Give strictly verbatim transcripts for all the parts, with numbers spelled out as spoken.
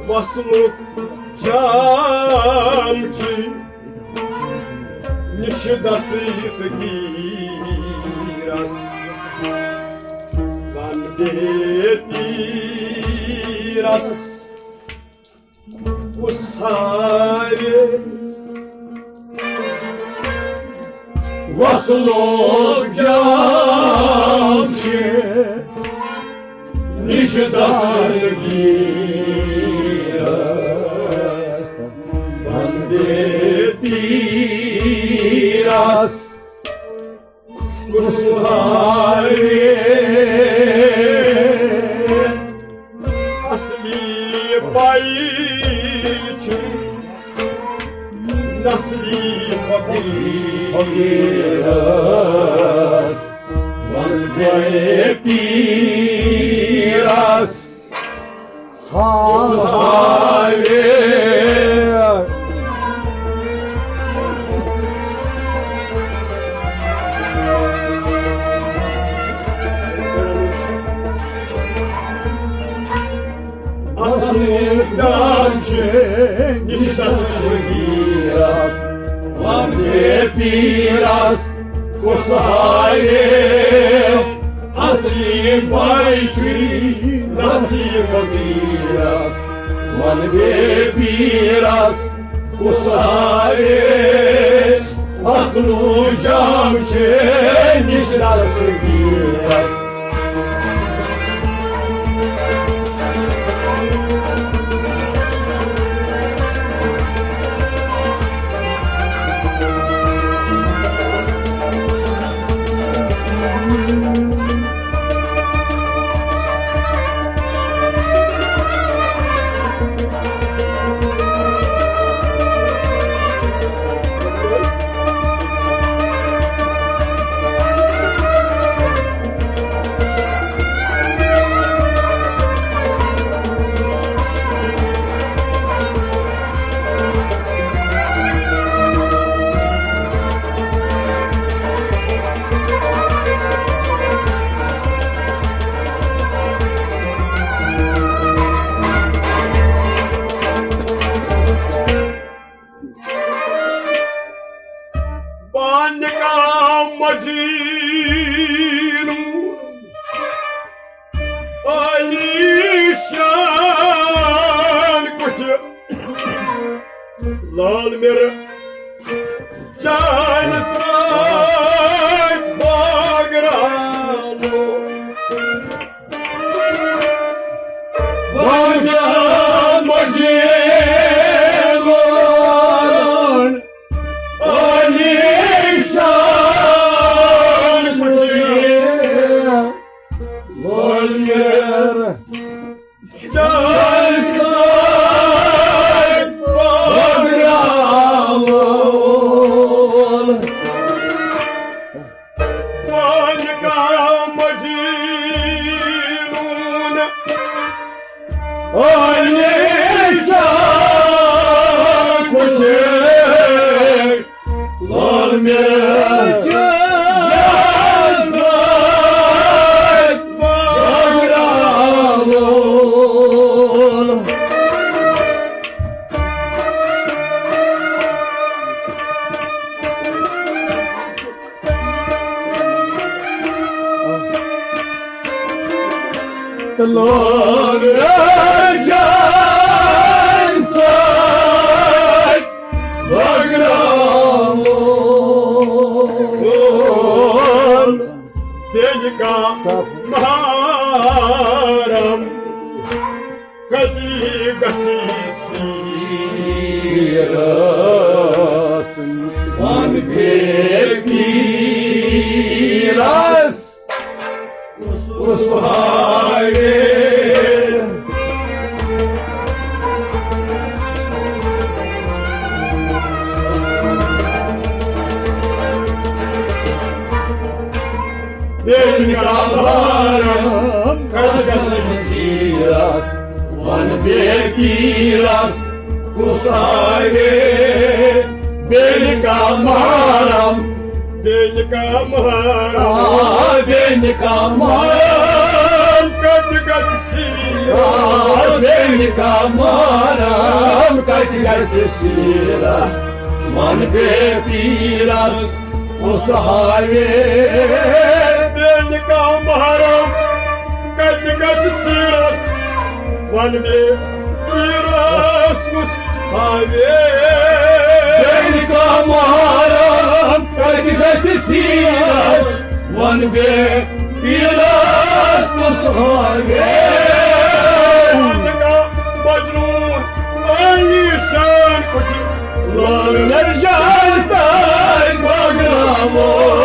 وصلُک جام چھِ نِشہِ دَسٕے فقیٖرَس، وَن بے پیٖرَس، کُس ہاوِ وصلُک جام چھِ نِشہِ دَسٕے فقیٖرَس، وَن بے پیٖرَس، کُس ہاوِ اصلی پائی چھِ نسلی فقیٖرَس، وَن بے پیٖرَس۔ ہاوِ۔ اصل دام چھِ نِشہِ دَسٕے فقیٖرَس، وَن بے پیٖرَس، کُس ہاوِ اصلی پائی چھِ نسلی فقیٖرَس، وَن بے پیٖرَس، کُس ہاوِ اصلُک جام چھِ نِشہِ دَسٕے فقیٖرَس۔ بانہِ کا مجنون عالیشان کُٹھۍ لال میر جان سۭتۍ باگراوو۔ بانہِ کا مجنون عالیشان کُٹھۍ لال میر جان سۭتۍ باگراوون۔ بانہِ کا مجنون عالیشان کُٹھۍ لال میر جان سۭتۍ باگراوون۔ تہٕ لوگ راجان سۭتۍ بٲگراوُن۔ بیٚیہِ کانٛہہ محرم کتی گژھِ سیٖرس، وَن بے پیٖرس، کُس ہاوِ؟ بیٚیہِ کانٛہہ محرم کتہِ گژھِ سیٖرس، وَن بے پیٖرس، کُس ہاوِ؟ بیٚیہِ کانٛہہ محرم، بیٚیہِ کانٛہہ محرم، آ، بیٚیہِ کانٛہہ محرم کتہِ گژھِ سیٖرس؟ زینہِ کا محرم کتہِ گژھِ سیرت، ون بے پیرس کُس ہاوے؟ زینہِ کا محرم کتہِ گژھِ سیرت، ون بے پیرس کُس ہاوے؟ زینہِ کا محرم کتہِ گژھِ سیرت، ون بے پیرس کُس ہاوے؟ مجنون علی شان کُٹھۍ لال مرجان سان بٲگراوو۔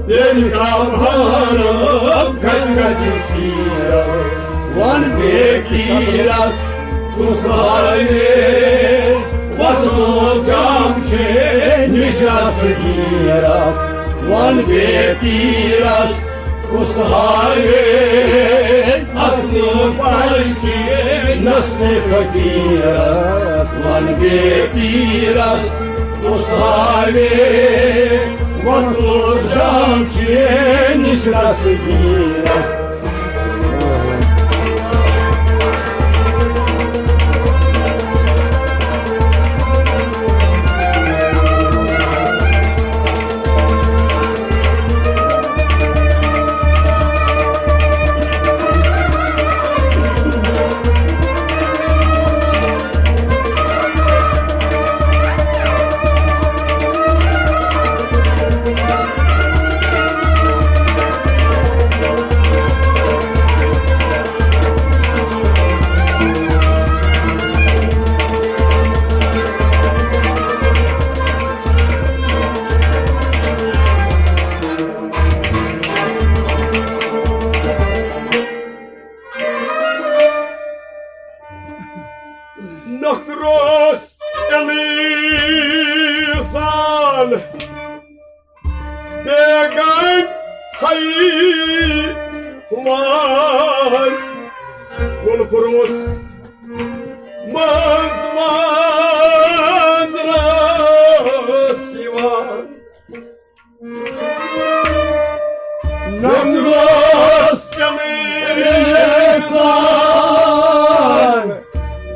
ییٚلہِ کمہارم کھژِ گژھِ سیٖرس، وَن بے پیٖرس کُس ہاوِ؟ وَسنو جام چھِ نِش رَس پیٖرس، وَن بے پیٖرس کُس ہاوِ؟ اَصلُک پَل چھِ نسلِ فقیٖرس، وَن بے پیٖرس کُس ہاوِ؟ وَسنو جام چھِ نِش رَس پیٖرس۔ نخروس انسان بیگن حیوان، گُل فروس منٛز منٛز رس یِوان۔ نمروز انسان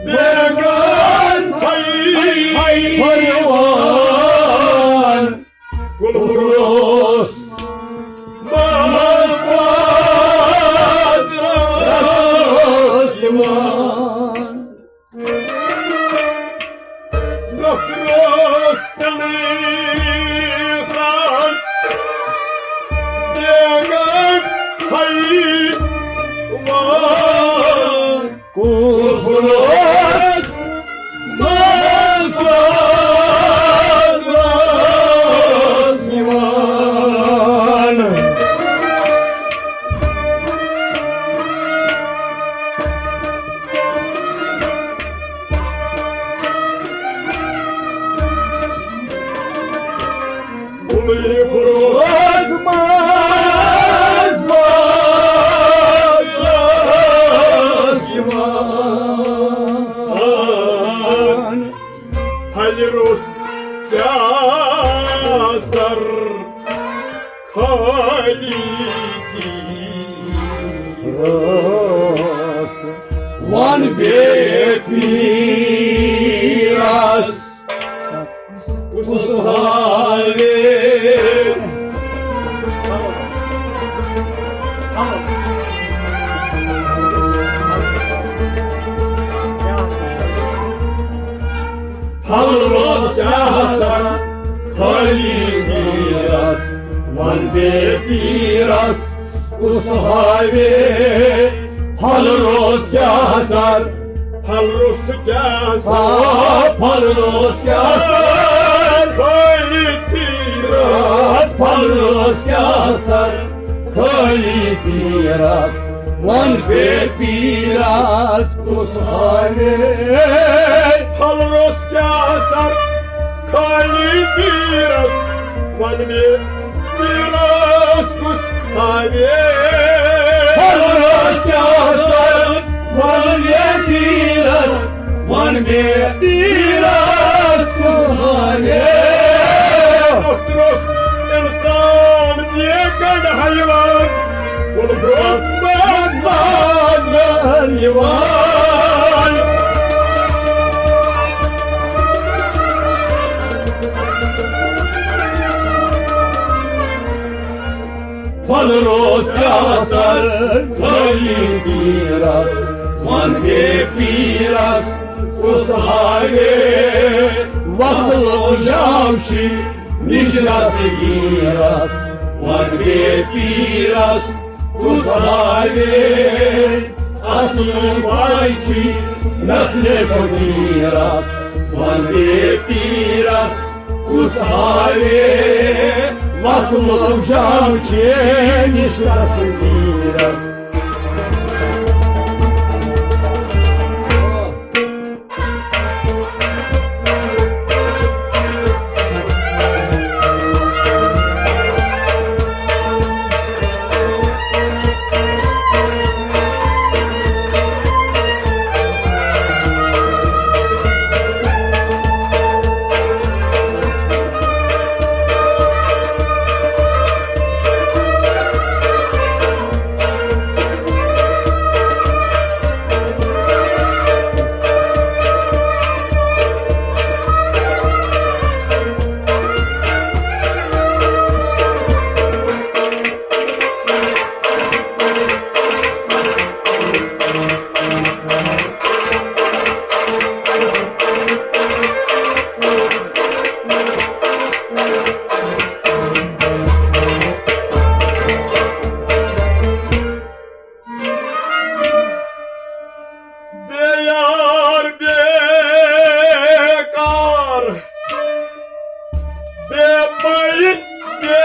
بیگن حیوان، گُل فروس منٛز منٛز رس یِوان۔ نخروس انسان بیگن حیوان، گُل فروس منٛز منٛز رس یِوان۔ بُلٕے فروس منٛز منٛز رس یِوان۔ پھلہِ روٚس کیٛاہ سر خٲلی تیٖرس۔ وَن بے پیٖرس کُس ہاوِ؟ پھل روٚس کیٛاہ سر خٲلی تیٖرس، وَن بے پیٖرس کُس ہاوِ؟ پھل روٚس کیٛاہ سر، پھل روٚس چھُ کیٛاہ سر، آ، پھل روٚس کیٛاہ سر خٲلی تیٖرس، پھل روٚس کیٛاہ سر خٲلی تیٖرس، وَن بے پیٖرس کُس ہاوِ؟ پھل روٚس کیٛاہ سر خٲلی تیٖرس، وَن بے پیٖرس کُس ہاوِ؟ پھل روٚس کیٛاہ سر، وَن بے پیٖرس، وَن بے پیٖرس کُس ہاوِ؟ اَتھ روٚس اِنسان بیٚیہِ گنٛڈ حیوان۔ کُل برٛونٛہہ منٛز بازر یِوان۔ پھل روز کیٛاہ سر خٲلی پیٖرس، وَن ہے پیٖرس کُس ہاوے۔ وصلُک جام چھُ نِش دستگیٖرس، وَن ہے پیٖرس کُس ہاوے۔ اصل پاے چھُ نسلِ فقیٖرس، وَن ہے پیٖرس کُس ہاوے۔ وصلُک جام چھُ نِش دستگیٖرس۔ بے یار بے کار، بے پائی بے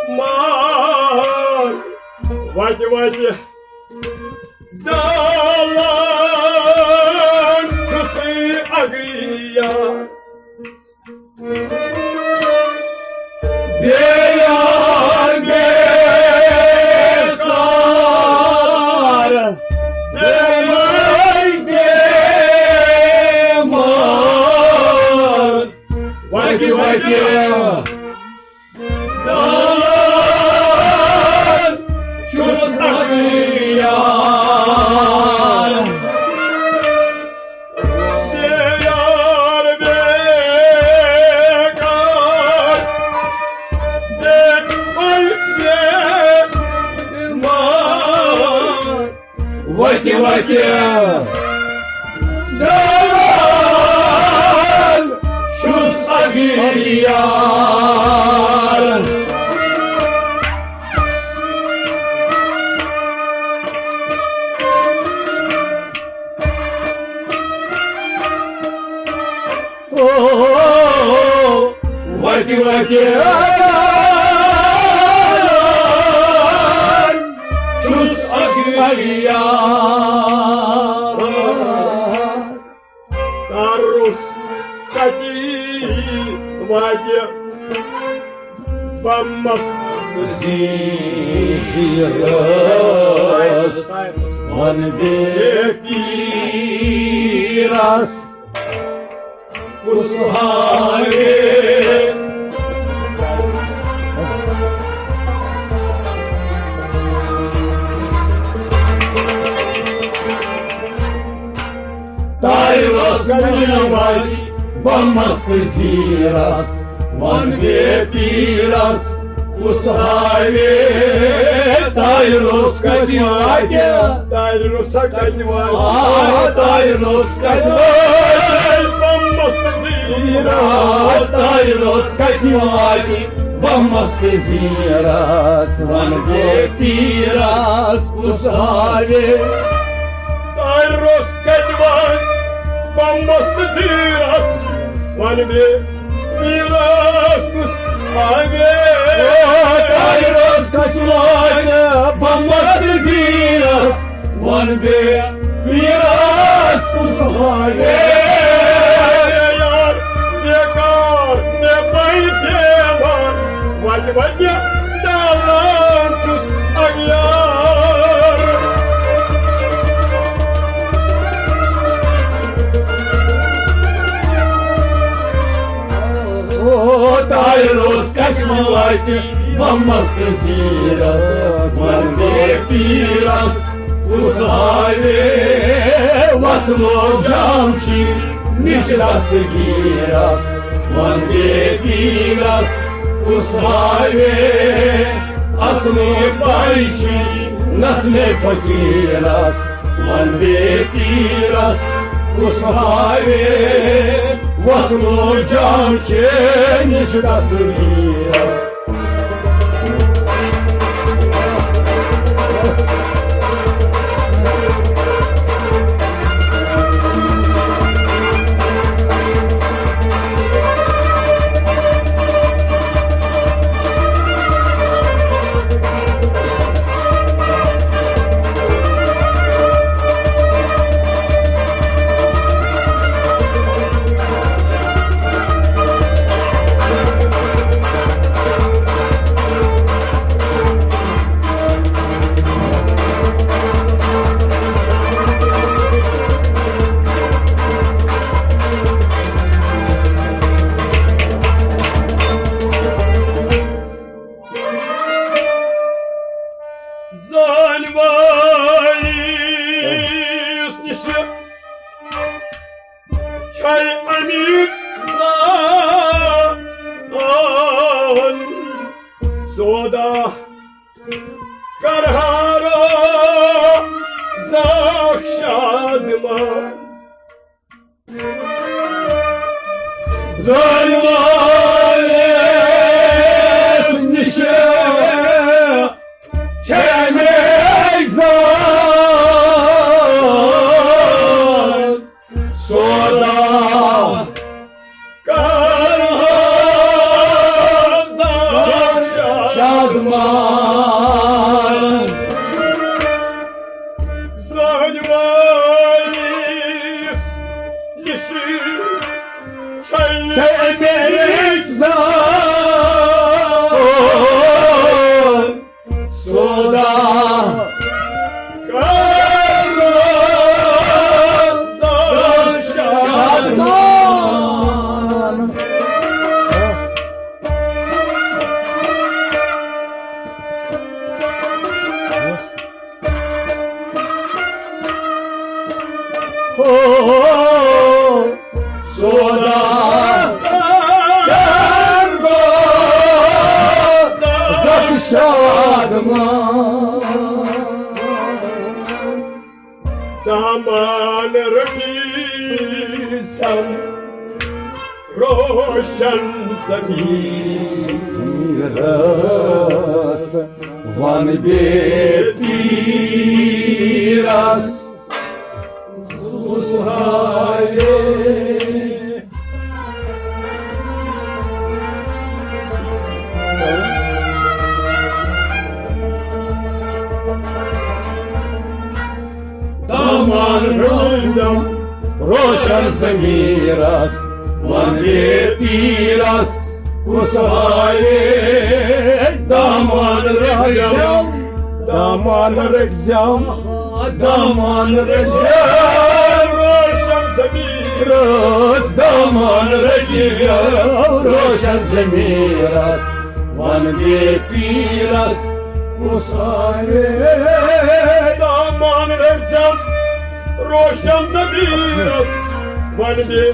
مار، وتہِ وتہِ ڈالان چھُسٕے اگیا۔ بے یار بے کار، بے ماے بے مار، وتہِ وتہِ ڈالان چھُس اکھ یار۔ بے یار بے کار، بے پاے بے مار، وتہِ وتہِ ڈالان چھُس اگیار۔ او، وتہِ وتہِ چھُس اگیار۔ تار روٚس کتہِ واتہِ بمس زیٖرس، وَن بے پیٖرس کُس ہاوے۔ تارِ روٚس کتہِ واتہِ بمس تہٕ زیٖرس، وَن بے پیٖرس کُس ہاوے۔ تارِ روٚس کتہِ واتہِ، تارِ روٚس کتہِ واتہِ، آ، تارِ روٚس کتہِ واتہِ بمس تہٕ زیٖرس، تارِ روٚس کتہِ واتہِ بمس تہٕ زیٖرس، وَن بے پیٖرس کُس ہاوے۔ تارِ روٚس کتہِ واتہِ بمس تہٕ زیٖرس، وَن بے پیٖرس کُس ہاوے۔ او، تارِ روٚس کتہِ واتہِ بمس تہٕ زیٖرس، وَن بے پیٖرس کُس ہاوے۔ بے یار، بے کار، بے پاے، بے مار، وتہِ وتہِ ڈالان چھُس اگیار۔ روز کسمہٕ واتہِ غمس تہٕ زیٖرس، وَن بیٚیہِ پیٖرس، کُس ہاوِ وصلُک جام چھِ نِش دستگیٖرس، وَن بیٚیہِ پیٖرس، کُس ہاوِ اصلٕے پاے چھِ نسلِ فقیٖرس۔ وَن بیٚیہِ پیٖرس، کُس ہاوِ وصلُک جام چھِ نِش دستگیٖرس۔ زانوٲیِس نِش چھے اَمِچ زان۔ سودا کرہارو زاکھ شادمان۔ زٲنۍ وٲلِس نِش چھےٚ اَمِچ زان۔ سودا کر شادمان۔ زٲنۍ وٲلِس نِش چھے اَمِچ زان۔ سودا کر شادمان۔ ہو، سودا کر گو زخ شادمان۔ دامان رٔٹی سم روشن زمیٖرس، وَن بیٚیہِ پیٖرس، کُس ہاوِ۔ دامان رٔٹزم روشن ضمیٖرس، وَن بیٚیہِ پیٖرس، کُس ہاوِ۔ دامان رٔٹزم، دامان رٔٹزم، دامان رٔٹزم روشن ضمیٖرس، دامان رٔٹزم روشن ضمیٖرس، وَن بیٚیہِ پیٖرس، کُس ہاوِ۔ دامان رٔٹزم روشن ضمیٖرس، وَن بیٚیہِ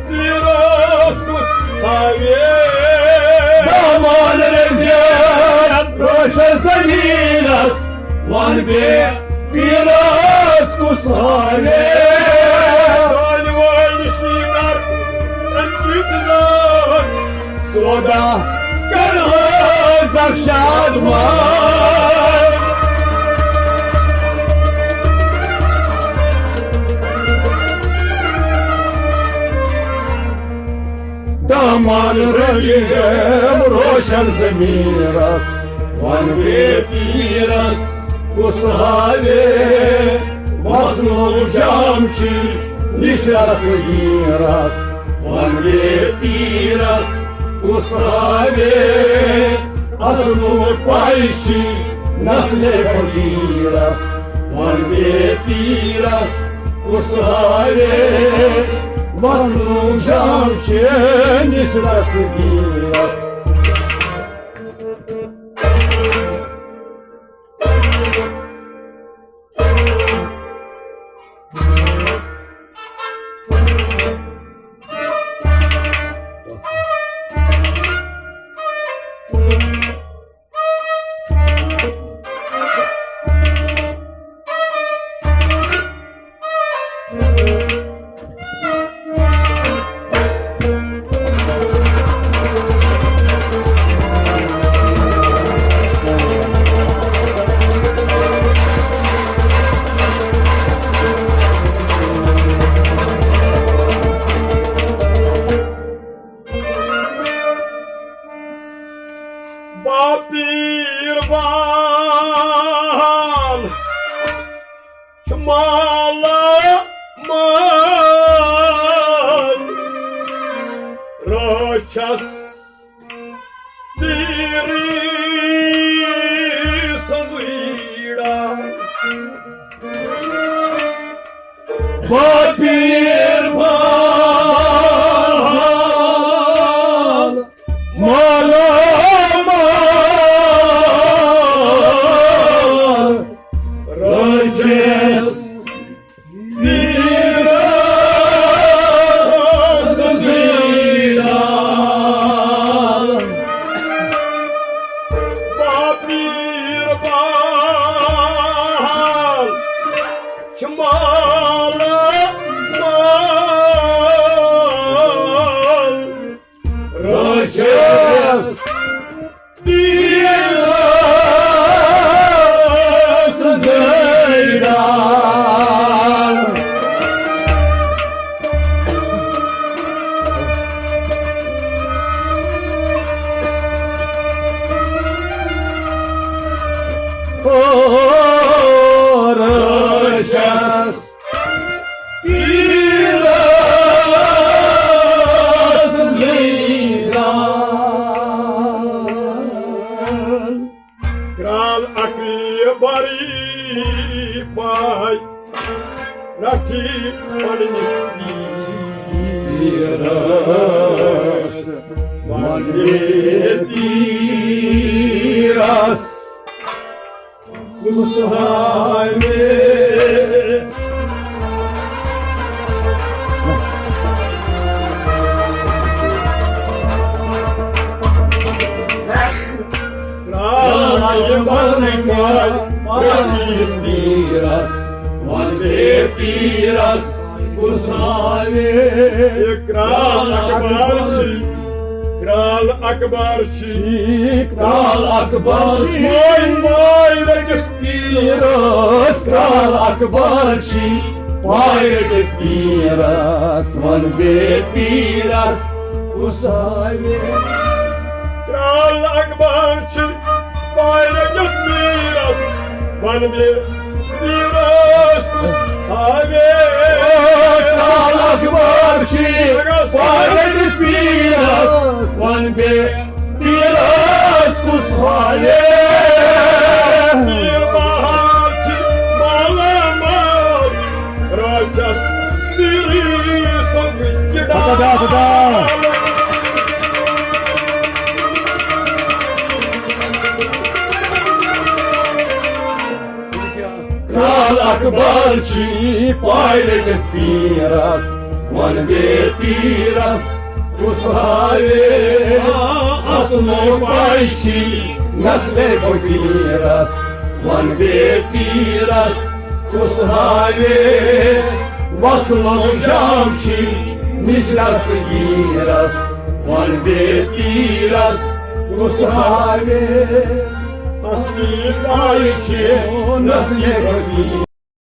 پیٖرس، کُس ہاوِ۔ دامان رٔٹزم روشن ضمیٖرس، وَن بیٚیہِ پیٖرس، کُس ہاوِ۔ سانہِ وٲنۍ نِش کر اَمہِ چیٖزٕ زان۔ سودا کر حٲضر شادمان۔ دامان رٔٹزم روشن ضمیٖرس، وَن بیٚیہِ پیٖرس، کُس ہاوِ۔ وصلُک جام چھِ نِش دستگیٖرس، وَن بیٚیہِ پیٖرس، کُس ہاوِ۔ اصلُک پاے چھِ نسلِ فقیٖرس، وَن بیٚیہِ پیٖرس، کُس ہاوِ۔ وصلُک جام چھِ نِش دستگیٖرس، باپیر بال چھُ مالا مال، رٲچھس پیٖرٕے سٕنٛزٕے ڈال۔ باپیر بال مالا مال، رٲچھس پیٖرس زیٖٹھان۔ باپیر بال چھُ مالا مال، رٲچھس پیٖرس زیٖٹھان۔ او رٲچھس پیٖرس زیٖٹھان۔ کرٛال اکبرٕے پاے رٹھی پننِس پیٖرس، ونے پیٖرس کُس ہاوِ۔ کرٛال اکبر چھُ پاے رٹھی پیٖرس، ونے پیٖرس کُس ہاوِ۔ کرٛال اکبر چھُ، کرٛال اکبر چھُ، کرٛال اکبر چھُ پاے رٹھی پیٖرس، کرٛال اکبر چھُ پاے رٹھی پیٖرس، ونے پیٖرس کُس ہاوِ۔ کرٛال اکبر چھُ پاے رٹھی پیٖرس، ونے پیٖرس کُس ہاوِ۔ کرٛال اکبر چھُ پاے رٹھی پیٖرس، ونے پیٖرس کُس ہاوِ۔ پیٖر بہار چھُ مالا مال، رٲچھس پیٖرٕے سٕنٛز یہِ ڈال۔ کرٛال اکبر چھُ پاے رٹھی پیٖرس، ونے پیٖرس کُس ہاوِ۔ اصلُک پاے چھُ نسلِ فقیٖرس، ونے پیٖرس کُس ہاوِ۔ وصلُک جام چھُ نسلِ صغیٖرس، ونے پیٖرس کُس ہاوِ۔ اصلی پاے چھُ نسلِ فقیٖرس،